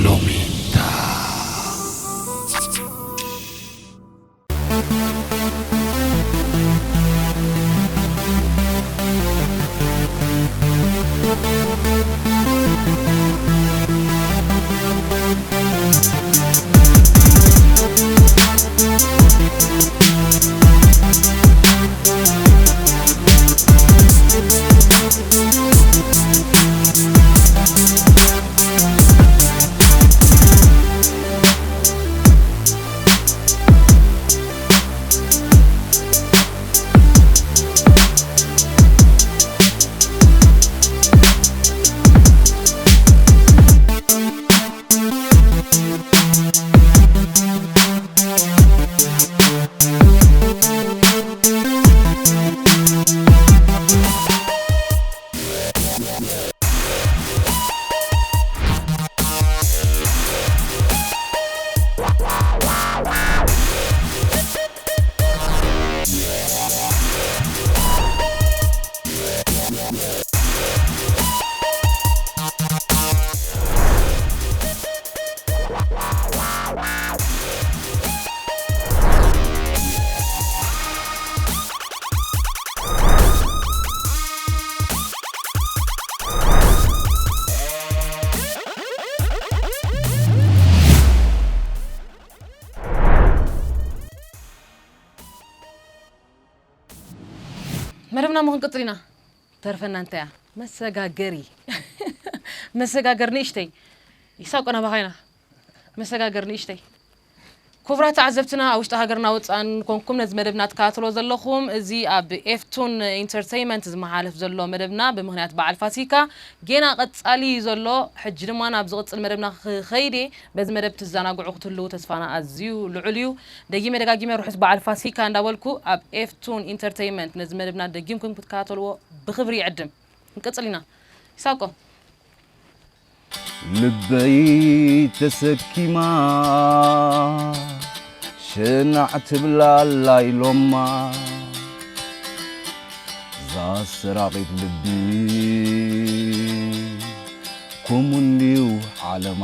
ሎሜዳ። መደብና እሞ ክንቅጽል ኢና። ተርፈና እንታይ እያ? መሰጋገሪ። መሰጋገር ንእሽተይ። ይሳቆ ናባኻ ኢና። መሰጋገር ንእሽተይ። ክቡራት ተዓዘብትና፣ ኣብ ውሽጢ ሃገርና ወጻእን ኮንኩም ነዚ መደብና ትከታተልዎ ዘለኹም፣ እዚ ኣብ ኤፍቱን ኢንተርተይመንት ዝመሓለፍ ዘሎ መደብና ብምኽንያት በዓል ፋሲካ ጌና ቀጻሊ እዩ ዘሎ። ሕጂ ድማ ናብ ዝቕጽል መደብና ክኸይድ እየ። በዚ መደብ ትዘናግዑ ክትህልዉ ተስፋና ኣዝዩ ልዑል እዩ። ደጊመ ደጋጊመ ርሑስ በዓል ፋሲካ እንዳበልኩ፣ ኣብ ኤፍቱን ኢንተርተይመንት ነዚ መደብና ደጊምኩም ክትከታተልዎ ብኽብሪ ይዕድም። ክንቅጽል ኢና። ይሳቆ። ልበይ ተሰኪማ ሸናዕ ትብላ ኣላ ኢሎማ፣ እዛ ሰራቒት ልቢ ከምኡ እንድዩ ዓለማ።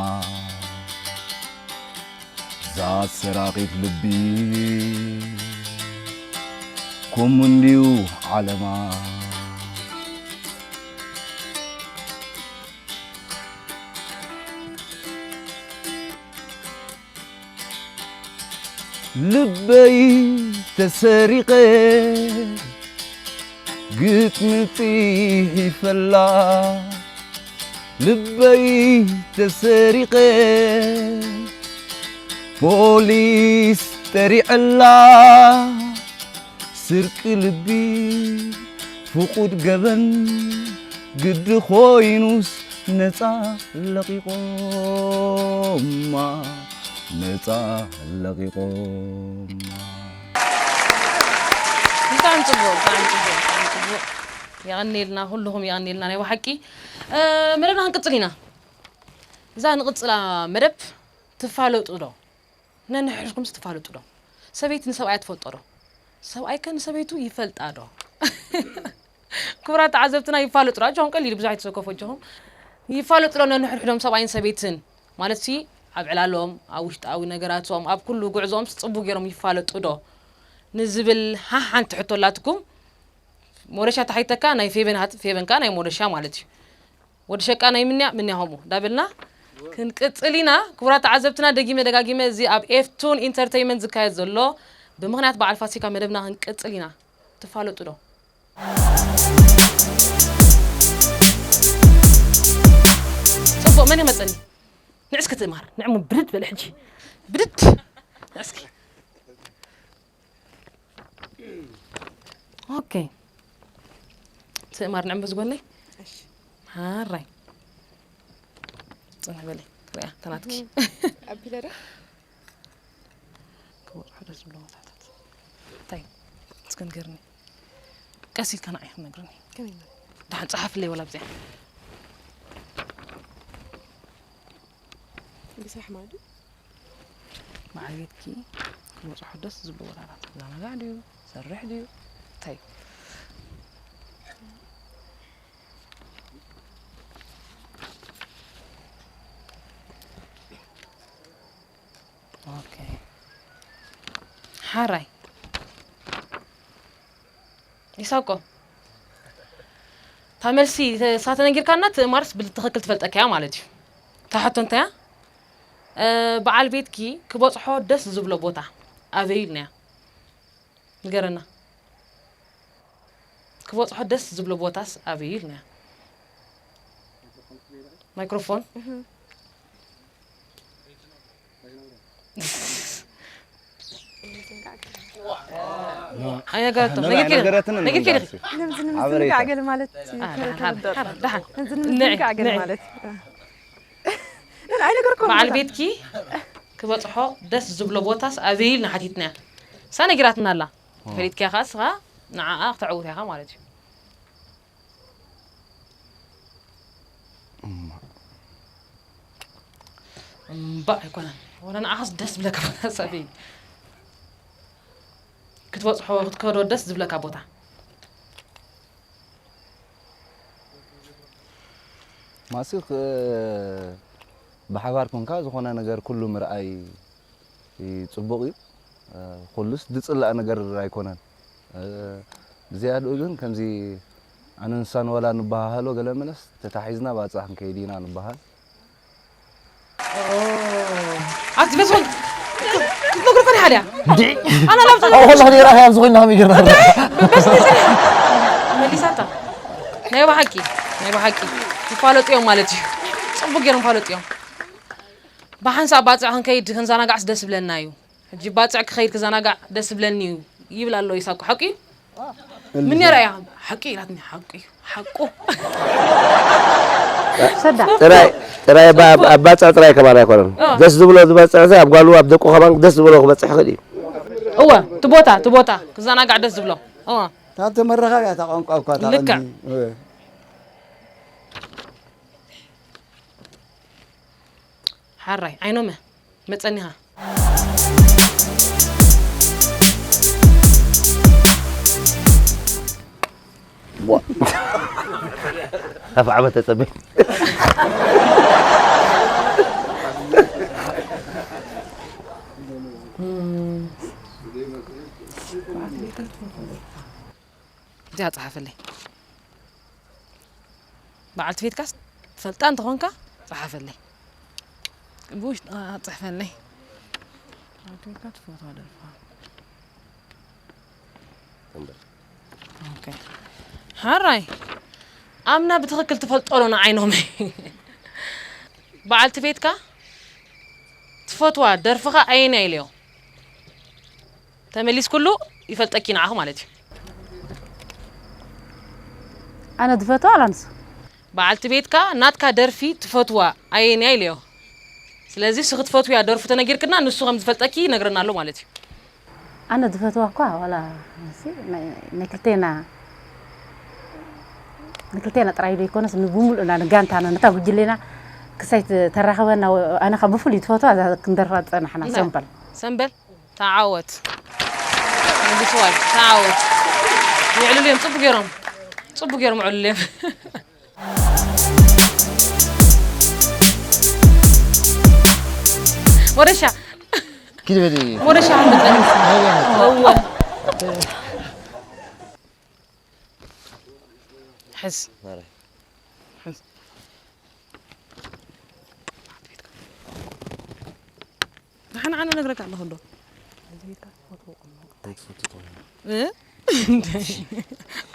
እዛ ሰራቒት ልቢ ከምኡ እንድዩ ዓለማ። ልበይ ተሰሪቐ ግጥሚ ጽሒፈላ፣ ልበይ ተሰሪቐ ፖሊስ ጠሪዐላ። ስርቂ ልቢ ፍቑድ ገበን ግዲ ኮይኑስ ነጻ ለቒቖማ፣ ነጻ ለቒቖማ። ብጣዕሚ ጽቡቕ፣ ብጣዕሚ ጽቡቕ፣ ብጣዕሚ ጽቡቕ። የቐንየልና፣ ኩልኹም የቐንየልና ናይ ብሓቂ። እ፣ መደብና ክንቅጽል ኢና። እዛ ንቕጽላ መደብ ትፋለጡ ዶ? ነንሕድሕድኩምስ ትፋለጡ ዶ? ሰበይቲ ንሰብኣያ ትፈልጦ ዶ? ሰብኣይከ ንሰበይቱ ይፈልጣ ዶ? ክቡራት ተዓዘብትና ይፋለጡ ዶ? ኣጆኹም ቀሊል ብዙሕ ኣይተሰከፉ ኣጆኹም። ይፋለጡ ዶ ነንሕድሕዶም ሰብኣይን ሰበይትን? ማለትሲ ኣብ ዕላሎም፣ ኣብ ውሽጣዊ ነገራቶም፣ ኣብ ኩሉ ጉዕዞኦምስ ጽቡቕ ገይሮም ይፋለጡ ዶ? ንዝብል ሃ ሓንቲ ሕቶ ኣላትኩም። ሞረሻ ተሓይተካ ናይ ፌቨን ሃት፣ ፌቨን ከኣ ናይ ሞረሻ ማለት እዩ። ወዲ ሸቃ ናይ ምንያ፣ ምንያ ሆሞ። ዳበልና ክንቅጽል ኢና። ክቡራት ተዓዘብትና ደጊመ ደጋጊመ እዚ ኣብ ኤፍቱን ኢንተርተይመንት ዝካየድ ዘሎ ብምኽንያት በዓል ፋሲካ መደብና ክንቅጽል ኢና። ትፋለጡ ዶ? ጽቡቕ፣ መን ይመጸኒ? ንዕስኪ ትእማር፣ ንዕሙ ብድድ በል ሕጂ። ብድድ። ንዕስኪ። ኦኬ። ትእማር ንዕምበ ዝጎለይ? እሺ። ሃራይ። ጽንሕ በለይ። ሪኣ፣ ተናትኪ። ኣቢለ ዶ? ክወጽሑ ደስ ዝብሎ ቦታታት። እንታይ? እስከ ንገርኒ። ቀስ ኢልካ ንዓይ ክትነግርኒ። ከመይ ማለት? ደሓን ጸሓፍለይ ወላ ብዚኣ። ብስራሕ ማለት? በዓል ቤትኪ ክበጽሖ ደስ ዝብሎ ቦታታት ክዘናጋዕ ድዩ? ክሰርሕ ድዩ? እንታይ እዩ? ኣራይ። ይሳቆ። እታ መልሲ እሳ ተነጊርካና ትእማርስ ብትኽክል ትፈልጠካያ ማለት እዩ። እታ ሕቶ እንታያ? እ፣ በዓል ቤትኪ ክበጽሖ ደስ ዝብሎ ቦታ ኣበይ ኢልናያ? ንገረና። ክበጽሖ ደስ ዝብሎ ቦታስ ኣበይ ኢልናያ? ማይክሮፎን። ኣየጋጥም። ንሕና ነጊርኪ ዲኺ? ኣይነገረትንን ነጊርኪ ዲኺ? እንዳሲ። ነዚ ሓበሬታ። ንምዝንጋዕ ገለ ማለት ኣረ፣ ይከረከር ሓረ፣ ዶ? ሓረ፣ ደሓን። ነዚ ንምዝንጋዕ ገለ ንዒ፣ ንዒ። ማለት። ግን ኣይነገርኩን በዓል ቦታ። ቤትኪ ክበጽሖ ደስ ዝብሎ ቦታስ ኣበይ ኢልና ሓቲትናያ። እሳ ነጊራትና ኣላ። ኦ። ፈሊጥኪያ ኸኣ እስኻ ንዓኣ ክተዕውታ ኢኻ ማለት እዩ። እማ። እምባእ ኣይኮነን። ወላ ንዓኻስ ደስ ዝብለካ ቦታ ሰብ እዩ። ክትበጽሖ፣ ክትከዶ ደስ ዝብለካ ቦታ። ማሲክ፣ እ፣ ብሓባር ኮንካ ዝኾነ ነገር ኩሉ ምርኣይ ይ-፣ ጽቡቕ እዩ። እ፣ ኩሉስ ዝጽላእ ነገር ኣይኮነን። እ፣ ብዝያድኡ ግን ከምዚ ኣነ ንሳን ወላ ንበሃሃሎ ገለ መለስ ተታሒዝና ባጽዕ ክንከይድ ኢና ንበሃል። ኦ፣ ኣቲ በስመ ክትነግሮ ጸኒሓ ድያ? እንዴ? ኣነ ላም ጸኒሓ። ኣብ ከለኹ ነይራ፣ ኣብዚ ኮይና ከመይ ጌርና? እንዴ? በስ ጸኒሓ። መሊሳታ። ናይ ብሓቂ፣ ናይ ብሓቂ። ይፋለጡ እዮም ማለት እዩ። ጽቡቅ ገይሮም ይፋለጡ እዮም። ብሓንሳብ ባጽዕ ክንከይድ ክንዘናጋዕስ ደስ ይብለና እዩ። ሕጂ ባጽዕ ክኸይድ ክዘናጋዕ ደስ ይብለኒ እዩ ይብል ኣሎ ይሳቁ። ሓቂ እዩ? ምን ነይራ እያ? ሓቂ ኢላትኒ። ሓቂ እዩ። ሓቁ። ሰዳ። ጥራይ፣ ጥራይ ባ-፣ ኣብ ባጽዕ ጥራይ ከማን ኣይኮነን። እ። ደስ ዝብሎ ዝበጽዕ ሰብ ኣብ ጓሉ ኣብ ደቁ ከማን ደስ ዝብሎ ክበጽሕ ይኽእል እዩ። እወ፣ እቲ ቦታ፣ እቲ ቦታ ክዘናጋዕ ደስ ዝብሎ። እወ። እታ መራኸብያ እታ ቋንቋ እኳ እታ ልክዕ። ቀንዲ። እወ። ሓራይ ዓይኖመ መጸኒኻ። ቧ። ካብ ዓመት ተጸበይ። እዚኣ ጸሓፈለይ። በዓልቲ ቤትካስ ትፈልጣ እንተኾንካ ጸሓፈለይ። ብውሽጢ፣ ኣ፣ ጽሕፈለይ። በዓልቲ ቤትካ ትፈትዋ ደርፋ። እምበር። ኦኬ። ሓራይ። ኣምና ብትኽክል ትፈልጦ ዶ ንዓይኖመይ? በዓልቲ ቤትካ ትፈትዋ ደርፍኻ ኣየናይ ኢለዮ? ተመሊስኩሉ ይፈልጠኪ ንዓኺ ማለት እዩ። ኣነ ዝፈትዋ ኣላ ንሱ። በዓልቲ ቤትካ ናትካ ደርፊ ትፈትዋ ኣየንያ ኢለዮ። ስለዚ ንስኺ ትፈትውያ ደርፉ ተነጊርክና ንሱ ከም ዝፈልጠኪ ይነግረና ኣሎ ማለት እዩ። ኣነ ዝፈትዋ እኳ ዋላ ንሱ ናይ፣ ናይ ክልቴና፣ ንክልቴና ጥራይ ዶ ይኮነስ ንብምሉእና ንጋንታና ነታ ጉጅሌና ክሳይ ት-፣ ተራኽበና ወ-፣ ኣነ ካብ ብፍሉይ ትፈትዋ እዛ ክንደርፋ ዝጸናሕና እንታይ? ሰምበል። ሰምበል? ተዓወት። ንጉስዋይ፣ ተዓወት። የዕልሉ እዮም፣ ጽቡቅ ገይሮም። ጽቡቅ ገይሮም የዕልሉ እዮም። ወደሻ። ኪድ በሊ። ወደሻ፣ ኣንተ። እወ። ሕዝ። ማረይ። ሕዝ። ንሓና ኣነ ነግረካ ኣለኹ እንዶ። እ?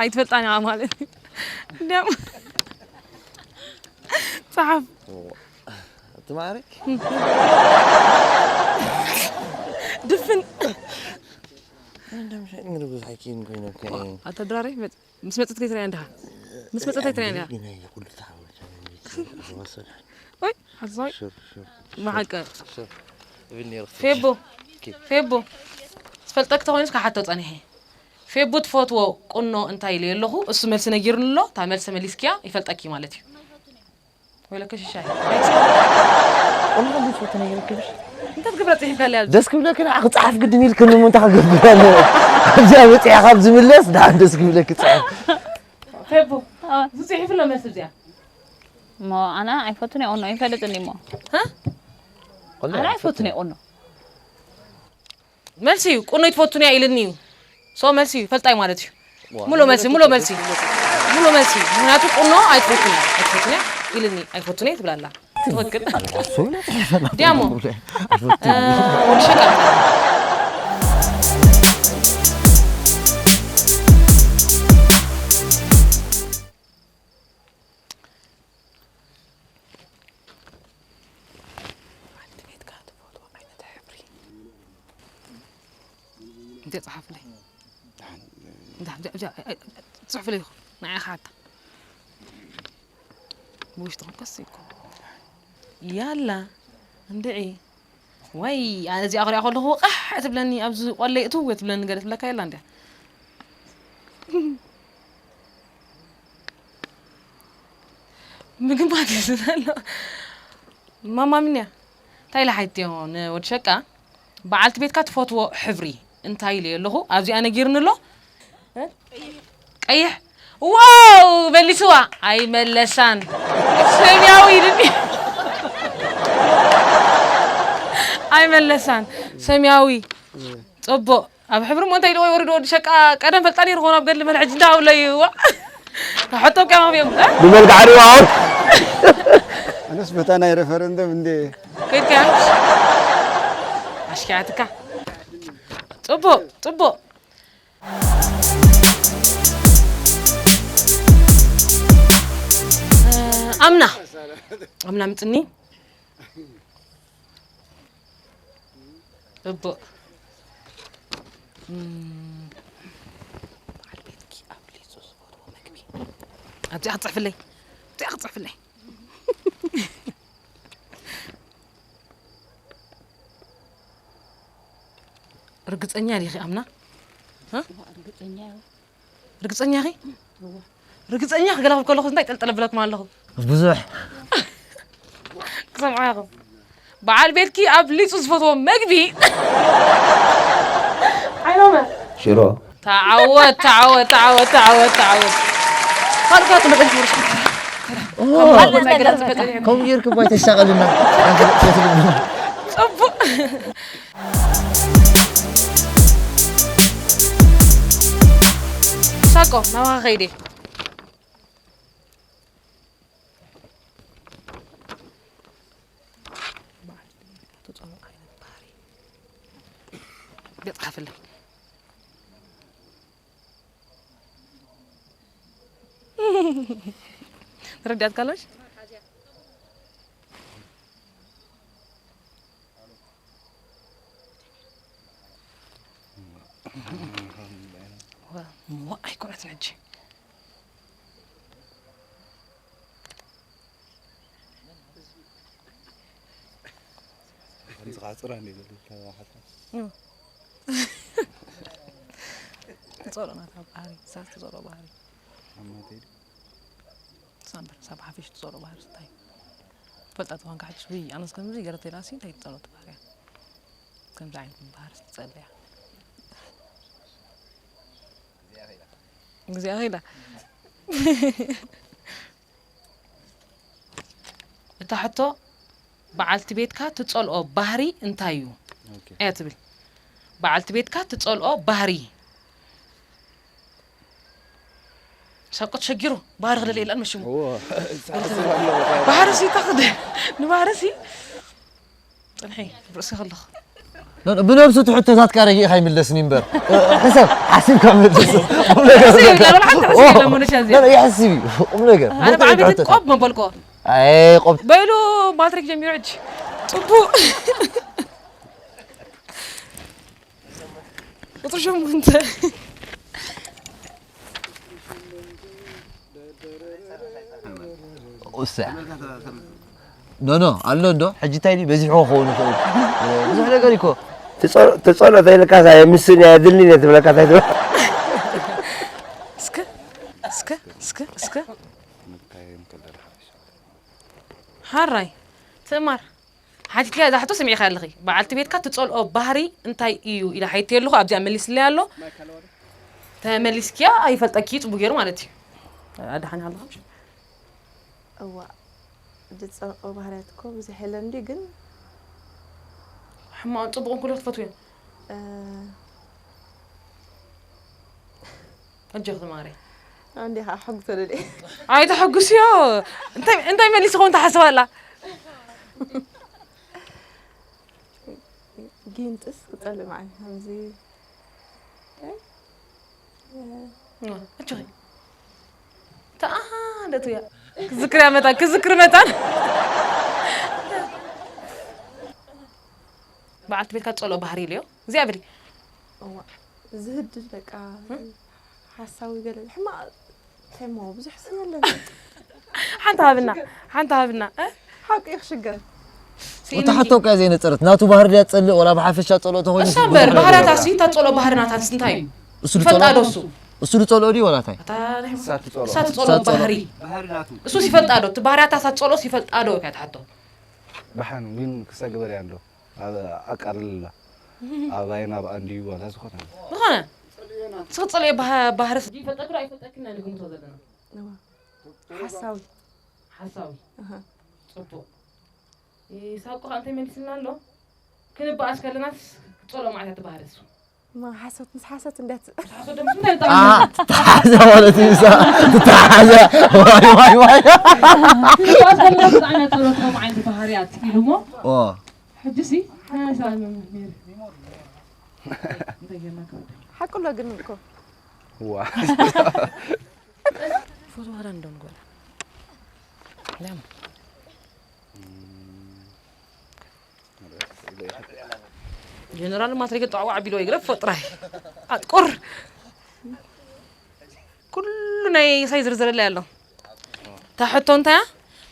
ኣይትፈልጣን ኢኻ ማለት እዩ። እንዲያም ጸሓፍ። እቲ ማዕረግ? ድፍን። እንደም ሸ-፣ እንግዲህ ብዙሕ ኣይኪን ኮይነ እኮ እየ። ኣታ ድራሪ መጽ-፣ ምስ መጸት ከይትርእያ እንዲኻ? ምስ መጸት ኣይትርእያ እንዲኻ? ግን ኣየ ኩሉ ተሓወልካ ዝወሰድ። ወይ፣ ሓሳይ። ሹር፣ ሹር። ብሓቂ። ሹር። እብል ነይሩ። ፌቡ። ኦኬ። ፌቡ። ዝፈልጠኪ ተኾይኑስ ክሓቶ ጸኒሐ። ፌቡ ትፈትዎ ቁኖ እንታይ ኢለ ኣለኹ? እሱ መልሲ ነጊሩኒ ኣሎ። እታ መልሲ መሊስኪያ ይፈልጠኪ ማለት እዩ። ወይለከ ሽሻይ። ቁኖ እንዴት ፈተነ ይረክብሽ? እንታይ ትገብራ ጽሒፍካ ኣለያ? ደስ ክብለኪ ንዓ ክጽሓፍ ግድን ኢልክኒ እሞ እንታይ ክገብር ኣለዎ? ኣብዚኣ በጺሐ ካብ ዝምለስ ደሓን ደስ ክብለኪ ጽሓፍ። ፌቡ፣ ኣዋ። ዝጽሒፍ ኣሎ መልሲ እዚኣ። እሞ ኣነ ኣይፈቱን እየ ቁኖ፣ ይፈልጥኒ እሞ። ሃ? ቁኖ ኣነ ኣይፈቱን እየ ቁኖ። መልሲ እዩ። ቁኖ ኣይትፈቱን እያ ኢልኒ እዩ። ሶ መልሲ እዩ። ፈልጣይ ማለት እዩ። ሙሉ መልሲ፣ ሙሉ መልሲ። ሙሉ መልሲ። ምክንያቱ ቁኖ ኣይትፈቱን እያ፣ ኣይትፈቱን እያ ኢልኒ፣ ኣይፈቱን እየ ትብላ ኣላ። ትኽክል። ዲያሞ። እ፣ ወዲ ሸቃ። ዓዲ ቤትካ ትፈትዎ ዓይነት ሕብሪ። እንተ ጸሓፍለይ። ደሓን። ደሓን፣ ደሓን፣ ደሓን፣ ኣይ፣ ኣይ፣ ጽሑፍለይ ኢኹም። ንዓኻ ኣታ። ብውሽጥኹም ቀስ ኢልኩም። ያላ፣ እንድዒ። ወይ፣ ኣነ እዚኣ ክሪኣ ከለኹ ቃሕ ትብለኒ፣ ኣብዚ ቆለይ እትው ትብለኒ ገለ ትብለካ የላ እንድያ። ምግማት እዩ ዘሎ። ማማ ምንያ? እንታይ ኢላ ሓይትዮ ንወዲ ሸቃ? በዓልቲ ቤትካ ትፈትዎ ሕብሪ እንታይ ኢለ ኣለኹ? ኣብዚኣ ነጊርኒ ኣሎ። እ? ቀይሕ። ዋው! መሊስዋ። ኣይመለሳን። ሰማያዊ ኢልኒ። ኣይመለሳን። ሰማያዊ። ጽቡቕ። ኣብ ሕብሪ እሞ እንታይ ኢልዎ ይወርዶ ወዲ ሸቃ ቀደም ፈልጣ ነይሩ ኾን ኣብ ገድሊ መን ሕጂ እንታይ ኣብሎ እዩ? ዋ። ሕቶ ቃ ማብዮም። ብመልክዓ ሪዋውን። ኣነስ በታ ናይ ሬፈረንደም እንዴ። ከይድካ ኣሽኪያትካ። ጽቡቕ፣ ጽቡቕ። ኣምና፣ ኣምና ምጽኒ። ጽቡቕ። እም፣ በዓል ቤትኪ ኣብሊጹ ዝፈትዎ መግቢ። ኣብዚኣ ክትጽሕፍለይ። ኣብዚኣ ክትጽሕፍለይ። ርግጸኛ ዲኺ ኣምና? እ? እዋ፣ ርግጸኛ እየ። ርግጸኛ ኺ? እዋ። ርግጸኛ ክገላ ክብል ከለኹ እንታይ ጠልጠል ኣብለኩም ኣለኹ? ብዙሕ። ክሰምዖ ኢኹም። በዓል ቤትኪ ኣብሊጹ ዝፈትዎ መግቢ። ዓይኖመ። ሽሮ። ተዓወት፣ ተዓወት፣ ተዓወት፣ ተዓወት፣ ተዓወት። ካልእ ካልእ መጠን ክብርሽ። ኦ። ካልእ ናይ ገለ መጠን። ከምኡ ጌርክ እባ ኣይተሻቐልና። ጽቡቕ። ሳቆ፣ ናባኻ ከይደ። ትጸልኦ ዓይነት ባህሪ። ገጽካ ፍለይ። ተረዲኣትካ ኣሎሽ? ዋ፣ እሞ ኣይኮነትን ሕጂ። ከምዚ ከዓ ፅራ እንደ ይበሉ ተባሓታ። ትፀልኦ ናታ ባህሪ፣ እሳ ትፀልኦ ባህሪ። ኣማተይ ዶ? እሳ እምበር፣ እሳ ብሓፊሽ ትፀልኦ ባህሪ እንታይ እዩ? ትፈልጣ ተኾንካ ሕጅስ፣ ውይ፣ ኣነስ ከምዚ ገረተይ ኢላሲ እንታይ ትፀልኦ ባህርያ? ከምዚ ዓይነት ባህሪ ትፀልያ። እዚኣ ኸይዳ። እታ ሕቶ፣ በዓልቲ ቤትካ ትጸልኦ ባህሪ እንታይ እዩ? ኦኬ። እያ ትብል። በዓልቲ ቤትካ ትጸልኦ ባህሪ። ሳቆ ተሸጊሩ፣ ባህሪ ክደልየ ኢላን መሽሙ። እዎ፣ ሳዕስዕ ኣለዎ። ባህሪ ሲ ታኽደ፣ ንባህሪ ሲ ጽንሒ፣ ርእሲ ከለኹ። ኖ፣ ኖ፣ ብነብሱ እቲ ሕቶታትካ ረጊእካ ኣይምለስን እዩ እምበር። ሕሰብ፣ ሓሲብካ መልስ። ቁም ነገር ሕስብ ይብላ፣ በቃ። ወላ ሓንቲ ሕስብ ኦ፣ የለን፣ መነሻ እዚኣ። ኖ፣ ኖ፣ ይሕስብ እዩ። ቁም ነገር። ኣነ ብዓቢት ሕቶታት። ቆብ መበልኮ። ኣይ፣ ቆብ። በሉ፣ ማትሪክ ጀሚሩ ሕጂ። ጽቡቕ። ቁጽሪ ሸሞንተ። ኡሳ። ኖ፣ ኖ፣ ኣሎ እንዶ። ሕጂ እንታይ ድዩ? በዚሑ ክኸውን ይኽእል። ብዙሕ ነገር እኮ። ትጸሎ-፣ ትጸሎ ተይልካስ ኣየምስን እየ፣ ኣድልኒ እየ ትብለካ፣ እንታይ ትብሎ? እስከ፣ እስከ፣ እስከ፣ እስከ። ሓራይ። ትእማር። ሓቲትካያ እዛ ሕቶ ሰሚዕካያ ኣለኺ። በዓልቲ ቤትካ ትጸልኦ ባህሪ እንታይ እዩ ኢላ ሓቲተያ ኣለኹ፣ ኣብዚኣ መሊስለይ ኣሎ። ተመሊስክያ ኣይፈልጠኪ ጽቡቅ ገይሩ ማለት እዩ። ኣድሓኒ ኣለኻ ምሽ? እዋ፣ ዝጸልኦ ባህርያት እኮ ብዙሕ የለን ድዩ ግን? ሕማቕን ጽቡቕን ኩሉ ክትፈትውዮ። ኣጆኺ ተማሃራይ። ኣንዴ ኸዓ ሕጉ ተደልየ። ኣይተሐጉስዮ። እንታይ እንታይ መሊሱ ኸውን ትሓስብ ኣላ? ጊንጥስ ክጸልእ ማለት ከምዚ። እንታይ? እ፣ ኣጆኺ። ተኣሃደቱ እያ። ክዝክር እያ መታን፣ ክዝክር መታን። በዓልቲ ቤትካ ትጸልኦ ባህሪ ኢልዮ። እግዚኣብሔር እዩ። እዋ፣ ዝህድድ በቃ፣ እ? ሓሳዊ ገለ፣ ሕማቕ፣ እንታይ እሞ፣ ብዙሕ ስም የለን። ሓንቲ ሃብና፣ ሓንቲ ሃብና፣ እ? ሓቂ ክሽገር። ስኢንኪ። ወታ ሓቶ እኮ እያ ዘይነጸረት። ናቱ ባህሪ ድያ ትጸልእ፣ ወላ ብሓፈሻ ጸልኦ ተኾይኑ እሳ እምበር፣ ባህርያታ ሲ፣ እታ ጸልኦ ባህሪ ናታ እንታይ እዩ? እሱ ዝጸልኦ? ይፈልጣ ዶ እሱ? እሱ ዝጸልኦ ድዩ ወላ እንታይ? እታ እሳ ትጸልኦ። እሳ ትጸልኦ እሳ ትጸልኦ። ባህሪ። እሱስ ይፈልጣ ዶ? እቲ ባህርያታ እሳ ትጸልኦስ ይፈልጣ ዶ? እያ ትሓቶ። ብሓን ግን ክሰግበር እያ እንዶ። ኣብ ኣቃልላ። ኣብ ኣይና ብኣንድዩ ዋላ ዝኾነ። ዝኾነ። ንስኺ ትጸልእዮ ባህ-፣ ባህርስ ይፈልጠኪ ዶ ኣይፈልጠኪን ኢና ንግምቶ ዘለና። እዋ። ሓሳዊ። ሓሳዊ። ኣሃ። ጽቡቕ። እ፣ ሳቆ ከኣ እንታይ መሊስልና ኣሎ? ክንበኣስ ከለናስ ክትጸልኦ ማለት እያ እቲ ባህሪ እሱ። ማ ሓሶት ምስ ሓሶት እንዴት? ምስ ሓሶት ደምስ እንታይ ኣሃ፣ ይጣመር? ተሓዘ ማለት እዩ፣ ሳ-፣ ተሓዘ። ዋይ፣ ዋይ፣ ዋይ። ክንበኣስ ከለናስ እንታይ ዓይነት ጸሎት ከም ዓይነት ባህርያት ኢሉ እሞ? ኦ። ሕጂ ሲ፣ ናይ ሳልመ መምህር። እንታይ ጌርና ክወደ? ሓቁ ኣሎ ግን እኮ። ዋ። ፎቶ ዋላ እንደው ንጎላ። ላም። ጀነራል ማትሪክ ጣዕዋ ቢሎ ይግረፍ ፈጥራይ። ኣጥቁር። ኩሉ ናይ ሳይ ዝርዝረለይ ኣሎ። እታ ሕቶ እንታይ እያ?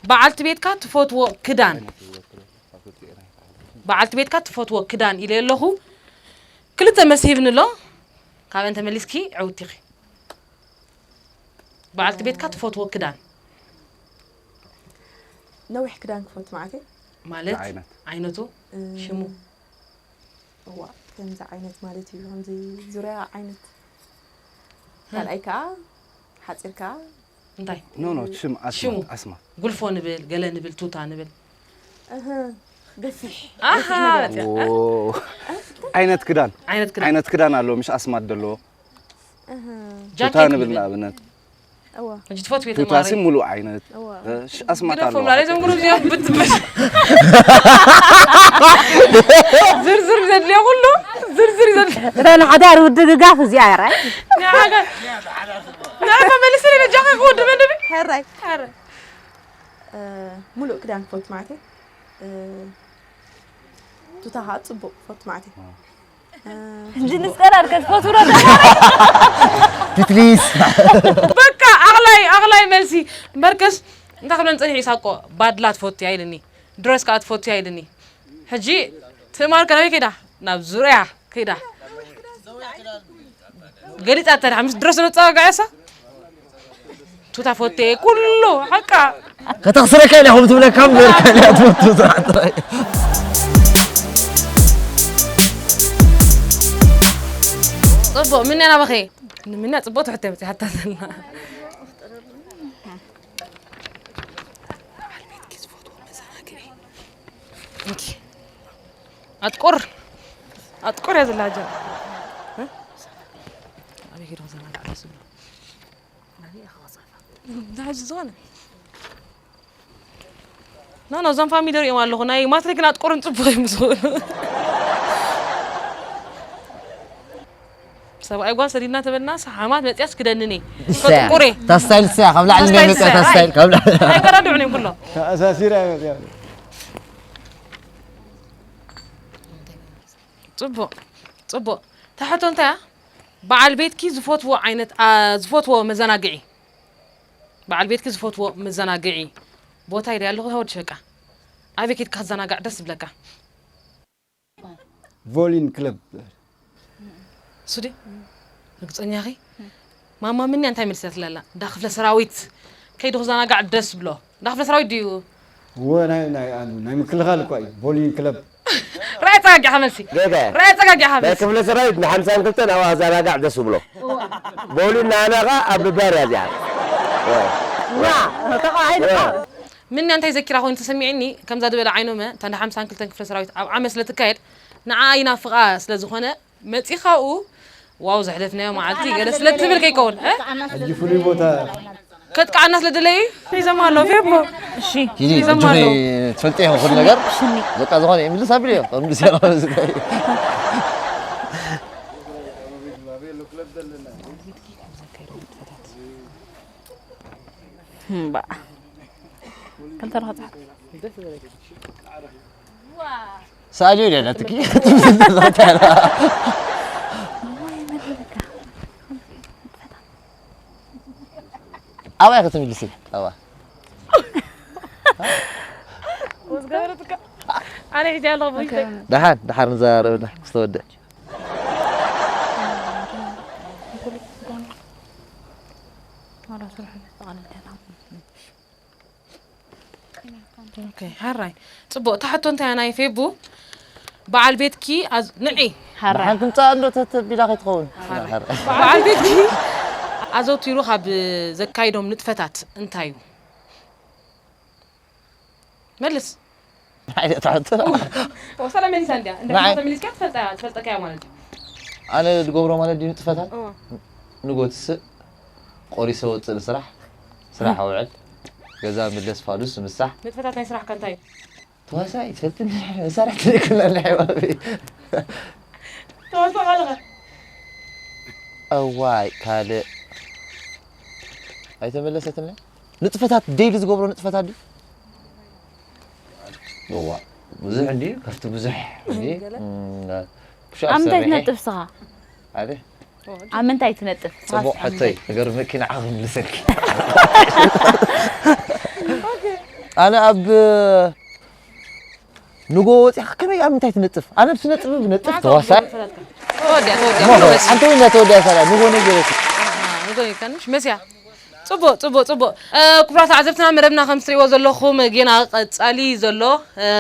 በዓልቲ ቤትካ ትፈትዎ ክዳን። በዓልቲ ቤትካ ትፈትዎ ክዳን ኢለ ኣለኹ። ክልተ መልሲ ሂብኒ ኣሎ። ካብአን ተመሊስኪ ዕውቲ ኢኺ። በዓልቲ ቤትካ ትፈትዎ ክዳን። ነዊሕ ክዳን ክፈቱ ማለት እዩ። ማለት ዓይነት። ዓይነቱ፣ እ፣ ሽሙ። እዋ፣ ከምዚ ዓይነት ማለት እዩ። ከምዚ ዙርያ ዓይነት። እ። ካልኣይ ከኣ ሓጺር ከኣ እንታይ? ኖ፣ ኖ፣ ሽም ኣስማት፣ ሽሙ። ኣስማት። ጉልፎ ንብል፣ ገለ ንብል፣ ቱታ ንብል። እህ፣ ገፊሕ። ኣሃ፣ ገፊሕ ነገር። በቃ። ዎ። ዓይነት ክዳን። ዓይነት ክዳን። ዓይነት ክዳን ኣሎ፣ ምሽ ኣስማት ደሎ። እህ። ቱታ ጃኬት ንብል ንብል። ንኣብነት። እዋ። ሕጂ ትፈትዎ ቱታ ተማሪ። ሲ ሙሉእ ዓይነት። እዋ። እ፣ ሽ-፣ ኣስማት ግደፎም ኣለዋ። ላለ ዘምሩ እዚኦም ብትብል። ዝርዝር ዘድልዮ ኩሉ፣ ዝርዝር ዘድልዮ። እታ ንሓዳር ምድግጋፍ እዚኣ እያ፣ ራይ? ንዓጋ-፣ ንዓጋ መልስኒ በጃኻ ክወዲ መደብ። ሕራይ። ሕራይ። እ፣ ሙሉእ ክዳን ክፈቱ ማለት እዩ። እ፣ ቱታ ኸዓ ጽቡቕ ክፈቱ ማለት እዩ። እ፣ ሕጂ ንስቀላል ከትፈትዎ ዶ? ፕሊዝ። በቃ፣ ኣቕላይ፣ ኣቕላይ መልሲ። እምበርከስ፣ እንታይ ክብለን ጸኒሑ ኢሳቆ፣ ባድላ ትፈቱ እያ ኢልኒ። ድረስ ከኣ ትፈቱ እያ ኢልኒ። ሕጂ ትእማር ከ ናበይ ከይዳ? ናብ ዙርያ ከይዳ። ገሊጻ እታ ደሓ ምስ ድረስ ነጸጋጋዕሳ? ቱታ ፈቴ ኩሉ ሓቃ። ከተኽስረካ ኢለ ኢኹም ትብለካ እምበር ካልእ ትፈቱ ስራሕ ጥራይ። ጽቡቕ፣ ምንያ ናባኸ? ንምንያ ጽቡቕ ትሕቶ እያ መጺኣታ ዘላ። በዓል ቤትኪ ዝፈትዎ መዘናግዒ። እንኪ። ኣጥቁር። ኣጥቁር እያ ዘላ ጀ-፣ እ? ኣበይ ሄዶ ክዘናጋዕ ደስ ዝብሎ? እንዳ ሕጂ ዝኾነ። ኖ፣ ኖ፣ እዞም ፋሚሊ ሪኦም ኣለኹ። ናይ ማትሪክን ኣጥቁርን ጽቡቕ እዮም ዝኽእሉ። ሰብኣይ ጓል ሰዲድና ተበልና፣ ሰሓማት መጽያስ ክደንን እየ። እሰያ። ፈጥቁሬ። እታ ስታይል እሰያ፣ ካብ ላዕሊ እታ ስታይል እንዳይመጽያ፣ እታ እሰያ። ስታይል፣ ካብ ላዕሊ። ኣይቀዳድዑን እዮም ኩሎም። ተኣሳሲራ እያ መጽያ። ጽቡቕ፣ ጽቡቕ። እታ ሕቶ እንታይ እያ? በዓል ቤትኪ ዝፈትዎ ዓይነት፣ ኣ፣ ዝፈትዎ መዘናግዒ። በዓል ቤትኪ ዝፈትዎ መዘናግዒ ቦታ ኢለ ኣለኹ፣ ወዲ ሸቃ። ኣበይ ኬድካ ክትዘናጋዕ ደስ ዝብለካ? ቮሊን ክለብ። እሱ ድዩ? ርግጸኛ ኺ? ማማ ምንያ እንታይ መልሲ ትላላ? እንዳ ክፍለ ሰራዊት ከይዱ ክዘናጋዕ ደስ ብሎ። እንዳ ክፍለ ሰራዊት ድዩ? እወ፣ ናይ፣ ናይ፣ ናይ ምክልኻል እኳ እዩ። ቮሊን ክለብ። ራእይ ጸጋጊኻ መልሲ። ጌጋ። ራእይ ጸጋጊኻ ናይ መልሲ። ክፍለ ሰራዊት ንሓምሳን ክልተን ኣብኣ ክዘናጋዕ ደስ ብሎ። ቮሊን ንኣና ኸኣ ኣብ ባር እያ እዚኣ። እወ። ዋ፣ ተቓዋዒ እወ። ምንያ እንታይ ዘኪራ ኮይኑ ተሰሚዕኒ፣ ከምዛ ዝበለ ዓይኖመ፣ እታ እንዳ ሓምሳን ክልተን ክፍለ ሰራዊት ኣብ ዓመት ስለ ትካየድ፣ ንዓ ይናፍቓ ስለ ዝኾነ፣ መጺኻኡ ዋው ዘሕለፍናዮ መዓልቲ ገለ ስለ ትብል ከይከውን እ? ሕጂ ፍሉይ ቦታ ከጥቃዓና ስለ ደለዩ ሒዞም ኣለዉ ፌቦ እሺ ሂዲ ሒዞም እጆኺ ኣለዉ ትፈልጢ ኢኹም ኩሉ ነገር በቃ ዝኾነ ይምልስ ኣብልዮ ምልስ እምባ ክልተ ረኸ ጻሓፍ ሰኣልዮ ድያ ናትኪ ኣባይ ክትምልሲ ኣባ ወዝገበረትካ ኣነ ሒዚ ኣለኹ ብውሽጠይ ደሓን ደሓር ንዘራረብና ምስ ተወድእ ኦኬ፣ ሓራይ ጽቡቕ። እታ ሕቶ እንታይ እያ ናይ ፌቡ? በዓል ቤትኪ ኣዝ- ንዒ ሓንቲ ምጻእ እንዶ ተተቢላ ከይትኸውን በዓል ቤትኪ ኣዘውቲሩ ካብ ዘካይዶም ንጥፈታት እንታይ እዩ? መልስ። ንዓይ ትሕቶ ወሰላ መሊሳ እንዲያ እንደ ንዓይ- ተመሊስካ ትፈልጣ ትፈልጠካ ማለት እዩ። ኣነ ዝገብሮ ማለት ድዩ ንጥፈታት ንጎ ትስእ ቆሪሰ ወፅእ ንስራሕ ስራሕ ኣውዕል ገዛ ምለስ ፋዱስ ምሳሕ ንጥፈታት ናይ ስራሕካ እንታይ እዩ? ተዋሳኢ ትፈልጥኒ መሳርሕቲ ዘይኮና ንሕባቢ ተዋስኦ ኣለኸ እዋይ ካልእ ኣይተመለሰትኒ ንጥፈታት ደይሊ ዝገብሮ ንጥፈታት ድዩ እዋ ብዙሕ እንዲ ካብቲ ብዙሕ እንዲ ኣብ ምንታይ ትነጥፍ ስኻ ኣብ ምንታይ ትነጥፍ ጽቡቕ ሕቶይ ነገር መኪና ዓቕም ልሰልኪ ኣነ ኣብ ንጎ ወፂኻ ከመይ ኣብ ምንታይ ትነጥፍ ኣነ ብስነ ጥበብ ነጥፍ ተዋሳእ ተወዲያ ተወዲያ ኣንተ ወይ እናተወዲያ ሰላ ንጎ ነገረች ንጎ ይከንሽ መስያ ጽቡቕ ጽቡቕ ጽቡቕ ክቡራት ተዓዘብትና መደብና ከም ትሪእዎ ዘለኹም ጌና ቀጻሊ ዘሎ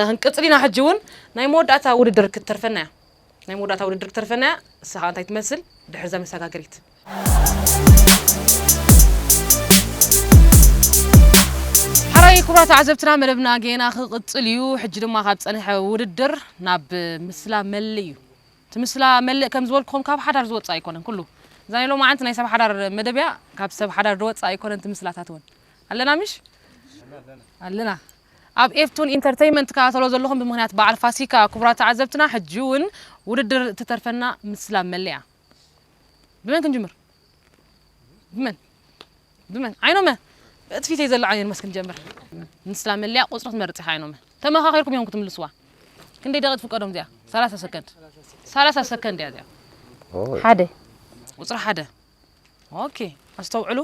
ክንቅጽል ኢና ሕጂ እውን ናይ መወዳእታ ውድድር ክትተርፈና እያ ናይ መወዳእታ ውድድር ክትተርፈና እያ ንስኻ እንታይ ትመስል ድሕርዛ መሰጋገሪት ሓራይ ክቡራት ተዓዘብትና መደብና ጌና ክቕጽል እዩ ሕጂ ድማ ካብ ጸንሐ ውድድር ናብ ምስላ መልእ እዩ እቲ ምስላ መልእ ከም ዝበልኩኹም ካብ ሓዳር ዝወፅእ ኣይኮነን ኩሉ እዛ ናይ ሎማዓንቲ ናይ ሰብ ሓዳር መደብ እያ ካብ ሰብ ሓዳር ዝወፅእ ኣይኮነን እቲ ምስላታት እውን ኣለና ምሽ ኣለና ኣብ ኤፍቱን ኢንተርተይመንት ትከታተሎ ዘለኹም ብምኽንያት በዓል ፋሲካ ክቡራት ተዓዘብትና ሕጂ እውን ውድድር ትተርፈና ምስላ መልእ እያ ብመን ክንጅምር ብመን ብመን ዓይኖመ እቲ ፊተይ ዘሎ ዓይነን መስክን ጀምር ንስላ መለያ ቁፅሪ ክትመርፅ ኢኻ ዓይኖመ ተመኻኺርኩም እዮም ክትምልስዋ ክንደይ ደቂ ትፍቀዶም እዚኣ ሰላሳ ሰከንድ ሰላሳ ሰከንድ እያ እዚኣ ሓደ ቁፅሪ ሓደ ኦኬ ኣስተውዕሉ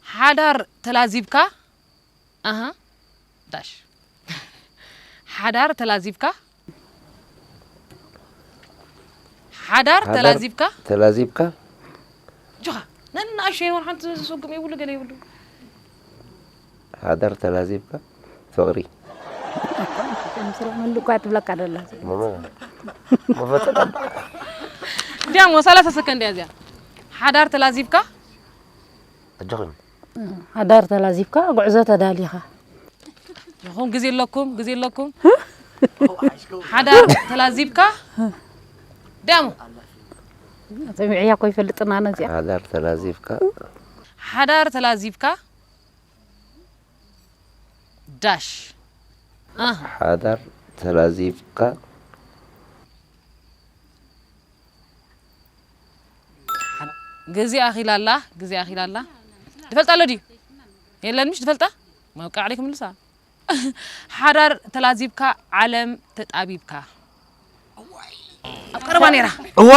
ሓዳር ተላዚብካ ኣሃ ዳሽ ሓዳር ተላዚብካ ሓዳር ተላዚብካ ተላዚብካ ጆኻ ነንኣሸይ ወር ሓንቲ ዝስጉም የብሉ ገለ የብሉ ሓዳር ተላዚብካ ፍቕሪ ምልኳ ትብለካ ደላ መፈጸም እንዲያሞ ሰላሳ ሰከንድ እያ እዚኣ ሓዳር ተላዚብካ ኣጆኺም ሓዳር ተላዚብካ ጉዕዞ ተዳሊኻ ይኹን ግዜ ኣለኩም ግዜ ኣለኩም ሓዳር ተላዚብካ ዳሞ ሰሚዕያ እኮ ይፈልጥና ነዚኣ ሓዳር ተላዚብካ ሓዳር ተላዚብካ ዳሽ ሓዳር ተላዚብካ ግዜ ኣኺላ ኣላ ግዜ ኣኺላ ኣላ ትፈልጣ ኣሎ ድዩ የለን ምሽ ትፈልጣ መብቃዕ ዓለይ ክምልሳ ሓዳር ተላዚብካ ዓለም ተጣቢብካ ኣብ ቀረባ ነይራ እዋ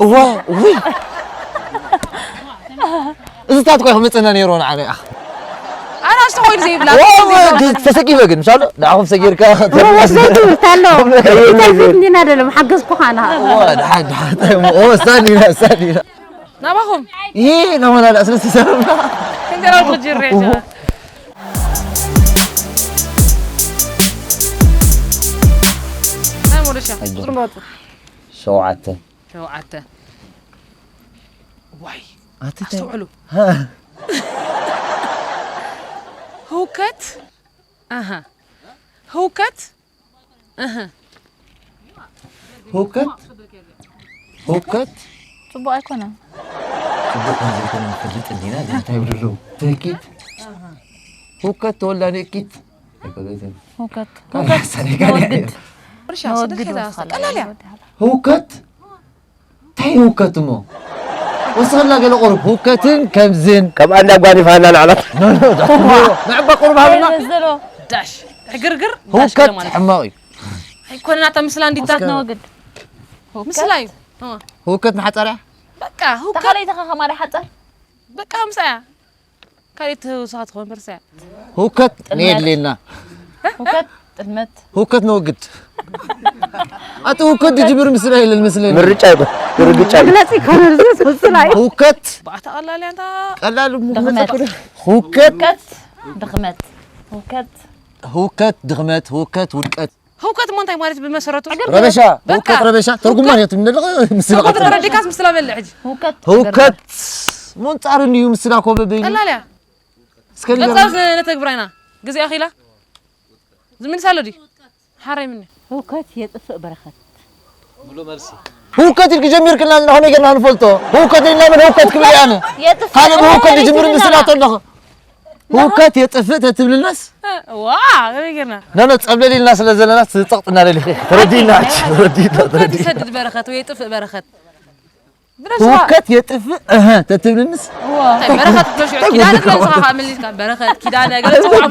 እዋ ውይ እዚታት ኮይ ክመፅና ነይሮ ንዓነ ኣኽ ኣናሽተ ኮይኑ ዘይብላ ተሰጊበ ግን ምሻሎ ንዓኹም ሰጊርካ ወስደይ ትምህርቲ ኣሎ እንታይ ትምህርቲ እንዲና ደለ ሓገዝኩኻ ኣና ወሳኒና ሳኒና ናባኹም ይህ ነመላላ ስለስተሰብና እንጀራ ክጅር ናይ ሞደሻ ቁፅሪ መወፁ ሸውዓተ ሸውዓተ ዋይ ኣቲ ኣስተውዕሉ ህውከት ኣሃ ህውከት ኣሃ ህውከት ህውከት ጽቡቕ ኣይኮነን። ጽቡቕ ከም ዘይኮነ ንፈልጥ እንዲና፣ ግን እንታይ ይብሉ ኣለዉ? ትህኪት፣ ህውከት ተወላዲ እኪት። ኣይኮነትን። ህውከት፣ ካልእ ህውከት፣ ሓሳብ ይካል ነወግድ። ርሻ ነወግድ ስደት ከዛ ወስኻላ ቀላል እያ። ህውከት፣ እንታይ ህውከት እሞ? ወስኸላ ገለ ቁሩብ፣ ህውከትን ከምዝን። ካብ ኣንዳ ጓኒፋና ንዓላት ኖ፣ ኖ፣ ዳትብሎ። ንዕባ ቁሩብ ሃብና። ዘሎ ዳሽ ዕግርግር ዳሽ ህውከት ማለት ሕማቕ እዩ። ኣይኮነን ኣታ ምስላ እንዲታት ነወግድ። ምስላ እዩ። እ። ህውከት ንሓጻር እያ። በቃ ህውከት ተኻለይተኻ ከማሪ ሓጻር በቃ ምሳያ ካልእ ትህውሳት ትኾን በርሳያ ህውከት ነየድልየና። ህውከት ጥልመት ህውከት ነወግድ። ኣቲ ህውከት ዝጅምር ምስላ የለን መስለኒ። ምርጫ ይበ ርግጫ እዩ። መግለፂ ይኮነ ዝስላ እዩ። ህውከት ባዕታ ቀላል ያንታ ቀላል ድኽመት። መግለፂ። ህውከት ህውከት ድኽመት ህውከት ህውከት ድኽመት ህውከት ውድቀት ህውከት እሞ እንታይ ማለት ብመሰረቱ ረበሻ በቃ። ህውከት ረበሻ ትርጉማ የትም እንደለ ምስላ ህውከት ተረዲካስ ምስላ በልዕ ሕጂ ህውከት ህውከት ምንጻር እንዲዩ ምስላ ኮበበይ ቀላል እያ። እስከ ቀጻል ነተግብራ ኢና። ግዜ ኣኺላ ዝምልስ ኣሎ ድዩ? ሓራይ ምኒ ህውከት የጥፍእ በረኸት። ህውከት ኢልክ ጀሚርክልና ኣለና ከመይ ጌርና ንፈልጦ? ህውከት ኢልና መን ህውከት ክብል እየ ኣነ? ካልእ ብህውከት ዝጅምር ምስላ ተለኹ ህውከት የጥፍእ ተትብልናስ ዋ ከመይ ጌርና ኖ ኖ ጸብለል ኢልና ስለ ዘለና ትጸቕጥና ደሊኺ ተረዲእና ተረዲእና ህውከት ተረዲእና ይሰድድ በረኸት ወይ የጥፍእ በረኸት ብለሽ ህውከት የጥፍእ እህ ተትብልንስ እንታይ በረኸት ብለሽ ኪዳነ ትመልስኻ ከዓ መሊስካ በረኸት ኪዳነ ገለ ጽዋዕ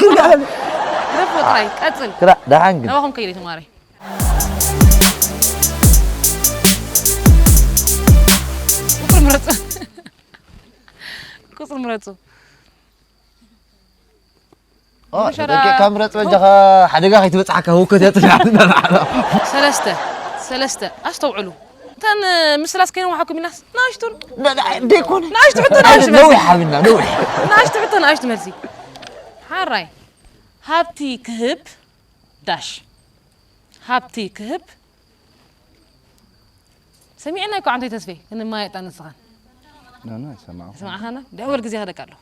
ግረፎ ጥራይ ቀጽል ክራ ደሓን ግን ናባኹም ከይደ ተማሪ ቁፅሪ ምረፁ ቁፅሪ ምረፁ ኦ ተጠቂዕካ ምረፅ በጃኻ ሓደጋ ከይትበፅሓካ ህውከት የጥፍእ ሰለስተ ሰለስተ ኣስተውዕሉ እተን ምስላስ ከይነዋሓኩም ኢልናስ ናእሽቱን ደይኮነ ናእሽቱ ሕቶ ናእሽቱ መልሲ ነዊሕ ሓብና ነዊሕ ናእሽቱ ሕቶ ናእሽቱ መልሲ ሓራይ ሃብቲ ክህብ ዳሽ ሃብቲ ክህብ ሰሚዕና እኮ ዓንተይ ተስፌ ክንማየጣ ንስኻን ኖ ኖ ኣይሰማዕኩ ስማዕኻና ደወል ግዜ ከደካ ኣሎ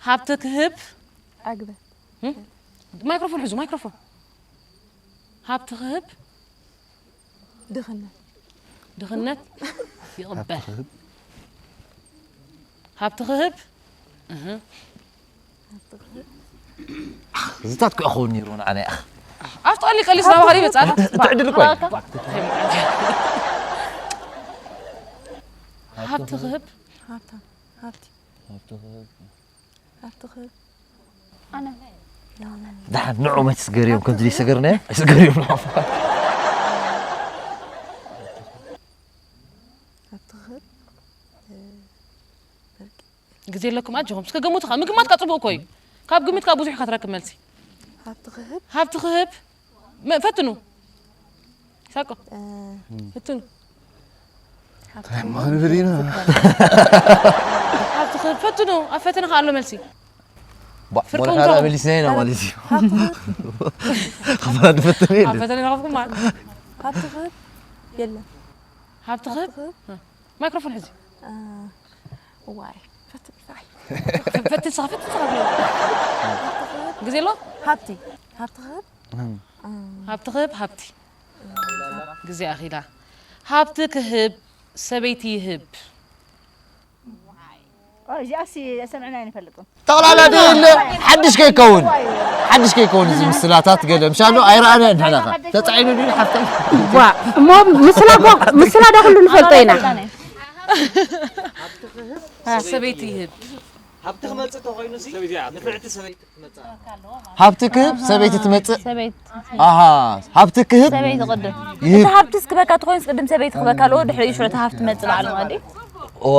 ሃብቲ ክህብ ኣግበ ማይክሮፎን ሕዙ ማይክሮፎን ሃብቲ ክህብ ድኽነት ድኽነት ይቕበል ሃብቲ ክህብ እዚታት ክኸውን ነይሩ ንዓና ኢኻ ኣብቲ ቀሊ ቀሊስ ናባኻ ይመፅኣና ትዕድል እኮ እዩ። ሃብቲ ክህብ ሃብታ ሃብቲ ሃብቲ ክህብ ደሓን ንዑ መች ስገርዮም ከምዚ ዘይሰገርናዮ ኣይስገርዮም ንዑ ሃብቲ ክህብ ግዜ ኣለኩም ኣጆኹም እስከ ገምቱ ካ ምግማት ካ ፅቡቅ እኮ እዩ ካብ ግምት ካ ብዙሕ ኢካ ትረክብ መልሲ ሃብቲ ክህብ ሃብቲ ክህብ መ- ፈትኑ ሳቆ እ፣ ፈትኑ እንታይ ማንብል ኢና ሃብቲ ክህብ ፈትኑ ኣብ ፈተነ ከ ኣሎ መልሲ ባ- ፍርቁ ወላ እንተኹም። ሓራ መሊስና ኢና ማለት እዩ ከፋ ንፈትነ ኣብ የለን ፈተነ ኢኻ ፍኩም ማለት ሃብቲ ክህብ የለን ሃብቲ ክህብ ክህብ ማይክሮፎን ሕዚ እ፣ ዋይ ፈትኒ ፋይ ፈትን ስኻ ፈትን ስኻ ግዜ ኣሎ ሃብቲ ሃብቲ ክህብ ሃብቲ ክህብ ሃብቲ ግዜ ኣኺላ ሃብቲ ክህብ ሰበይቲ ይህብ እዚኣሲ ሰምዕና ኣይንፈልጥን። ጠቕላላ ደየለ ሓድሽ ከይከውን ሓድሽ ከይከውን እዚ ምስላታት ገለ ምሻሎ ኣይረኣና ንሕናኻ ተፃዒኑ ድዩ ሓፍተይ ዋ እሞ ምስላ ዶ ምስላ ዶ ኩሉ ንፈልጦ ኢና። ሰበይቲ ይህብ ሃብቲ ክህብ ሰበይቲ ትመፅእ ሰበይት ኣሃ ሃብቲ ክህብ ሰበይቲ ቅድም ይህብ እቲ ሃብትስ ክበካ ተኮይንስ ቅድም ሰበይቲ ክበካ ኣለዎ ድሕሪ ሽዑ እቲ ሃብቲ መፅእ ባዕሉ ማለት እዩ እዋ